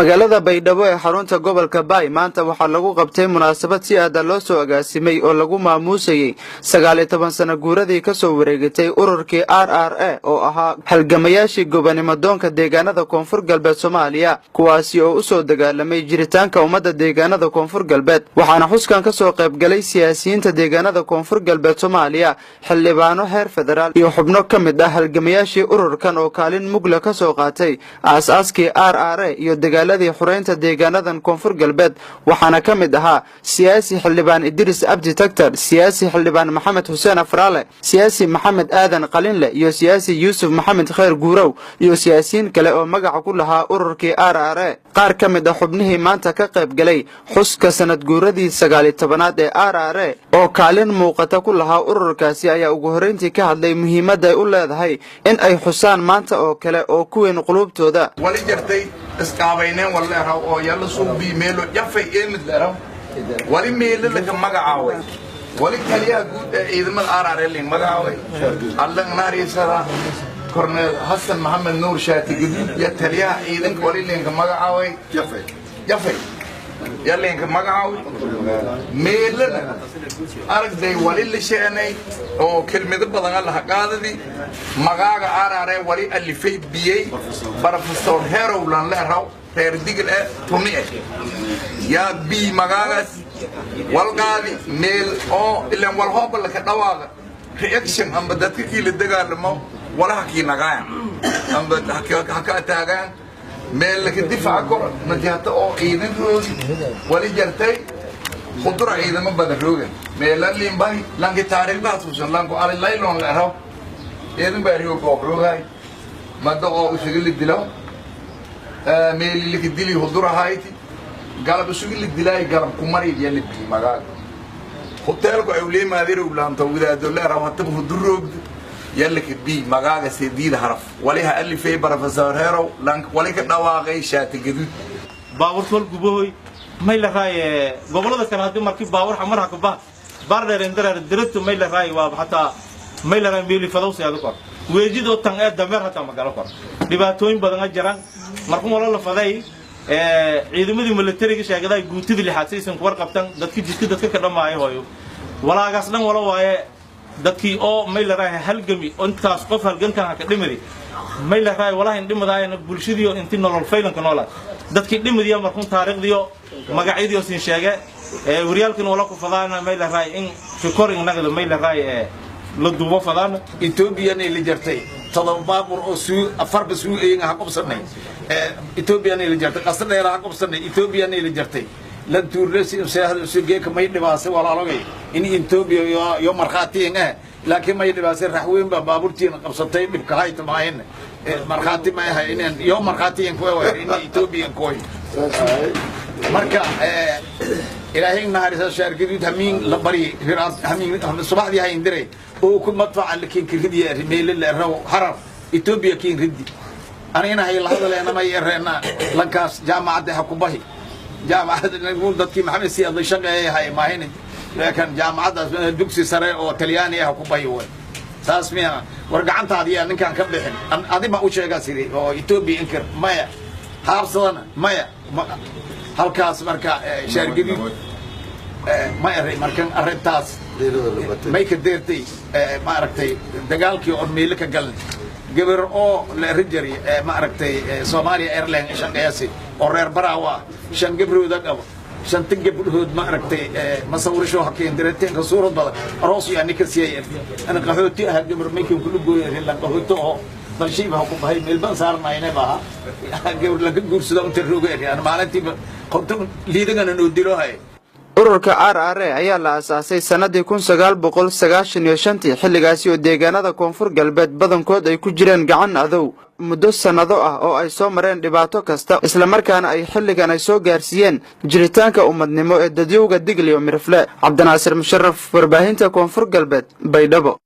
Magaalada Baydhabo ee xarunta gobolka Baay maanta waxaa lagu qabtay munaasabad si aada loo soo agaasimay oo lagu maamuusayey 19 sano guuradii kasoo wareegatay ururkii RRA, oo ahaa halgamayaashii gobonimo doonka deegaanada Koonfur Galbeed Soomaaliya, kuwaasi oo usoo dagaalamay jiritaanka ummadda deegaanada Koonfur Galbeed. Waxaana xuskan kasoo qaybgalay siyaasiyiinta deegaanada Koonfur Galbeed Soomaaliya, xildhibaano heer federaal iyo xubno ka mid ah halgamayaashii ururkan oo kaalin mugla ka soo qaatay aas-aaskii RRA iyo dagaaladii xureynta deegaanadan Koonfur Galbeed. Waxaana ka mid ahaa siyaasi xildhibaan Idris Abdi Tagtar, siyaasi xildhibaan Maxamed Xuseen Afraale, siyaasi Maxamed Aadan Qalinle iyo siyaasi Yuusuf Maxamed Khayr Guurow iyo siyaasiyiin kale oo magaca ku lahaa ururkii RRA. Qaar ka mid ah xubnihii maanta ka qayb galay xuska sanad guuradii 19aad ee RRA oo kaalin muuqata ku lahaa ururkaasi ayaa ugu horreyntii ka hadlay muhiimadda ay u leedahay in ay xusaan maanta oo kale oo ku weyn quluubtooda. Wali jartay isqaabayneen wala oo yalla suubii meelo jafay eemid leeraw. Wali meelo laga magacaaway, wali taliyaha guud ee ciidamada RRA ling magacaaway, Alla naariisada, Korneel Xasan Maxamed Nuur Shaati Gaduud iyo taliyaha ciidanka wali linka magacaaway Jafay, Jafay yalinka magacaaway. Meelana aragday wali la sheenay oo kelmado badan alla qaadadi. Magaaga RRA wali alifay biyey Professor Herow lan leeraw, reer Digil eh, tuni eh yaa bi magaagaas walqaadi meel oo ilaan wal hooba laka dhawaaqa reaction amba dadka kii la dagaalamo walaha kii nagaayan amba haka taagaan meel laka difaaca koro madihata oo ciidan roogi. Wali jartay khudura ciidamo badan rooga meela liinbahi lanki taariikhda xasuusan lanku ali laylon la eraw ciidan baa rigo goob roogaay mada oo isugu la dilo meeli laka dili hudura hayti galab isugu la dilaay galab kumari yalla bi magaaga hoteelku ay uleemaadiro laanta wadaado la eraw hataba hudur roogda yalla ka bi magaaga seediida haraf waliha alifay Professor Herow lank wali ka dhawaaqay Shaati Gaduud. Baabuurta wal gubahoy may la raaye gobolada kale haddii markii baabuur xamar ha ka bah baardheer indareer diratu may la raaye waa hataa may la raaye meeli fadowsi aad kor weejidoo tan ee dameer hataa magalo kor dhibaatooyin badan a jiraan. Markuu wala la faday ciidamadii militariga sheegaday guutidii lixaad saysan ku warqabtan dadkii jidka dadka ka dhamaayo hooyo walaagaas dhan wala waaye dadkii oo may la raaye halgami intaas qof halgankan ha ka dhimidi may la raaye walahi dhimadaayana bulshadii intii nolol faylanka noolaa dadkii dhimidiya. Markun taariikhdiyo magacyadiyo siin sheege waryaalkan wala ku fadaana may la raaye in recording nagada may la raaye la duubo fadaana. Ethoobiyan la jartay 7 baabuur oo suu afarba suu eeyin ha qabsanay. Ethoobiyan la jartay qasar dheer ha qabsanay. Ethoobiyan la jartay lan tuurlesi seehad suu geeka may dhibaasay walaalogay in Ethiopia yo markhaati ah, laakiin may dhibaasay raxweyn baa baabuurtiin qabsatay dhibka hayta maahin markhaati ma ahay in yo markhaati in kuwa in Ethiopian koy. Marka Ilaahay naxariisa Shaar Gaduud hamiin la bari hamiin subaxdii hayn diray oo ku madfaca lakiin kiridi meel la raw Harar Ethiopia kiin ridi. Anigana hay la hadaleena may ereena lankaas jaamacadda ha ku bahi jaamacadda dadkii Maxamed Siyaad la shaqeeyay hay maahin, laakiin jaamacaddaas dugsi sare oo Talyaani ah ku bahi way saas miya. War gacantaadii ninkaan ka bixin adi ma u sheegaa sidii oo Ethiopia inkir maya haabsadana maya halkaas. Marka Shaar Gaduud ma eray markan arrintaas may ka deertay ma aragtay dagaalkii oon meelo ka galnay gabar oo la rijari ma aragtay Soomaaliya Airline shaqeeyasi oo reer Baraawa ah, shan gabdhooda qabo, shanta gabdhood ma aragtay masawirisho hakeen direteen ka suurad badan aroos iyo anika siiyay ana qaxooti ah gabar maykin kulu gooyay la qaxooti oo dalshiiba ku bahay meel baan saarnayna baa gabar laga guursado inta roogay ana maalintiiba 50 liidagana noo dilo hay. Ururka RRA ayaa la aasaasay sannadii 1995-tii, xilligaasi oo deegaanada Koonfur Galbeed badankood ay ku jireen gacan adow muddo sannado ah oo ay soo mareen dhibaato kasta, islamarkaana ay xilligan ay soo gaarsiiyeen jiritaanka ummadnimo ee dadyowga Digil iyo Mirifle. Cabdinaasir Musharaf, warbaahinta Koonfur Galbeed, Baydhabo.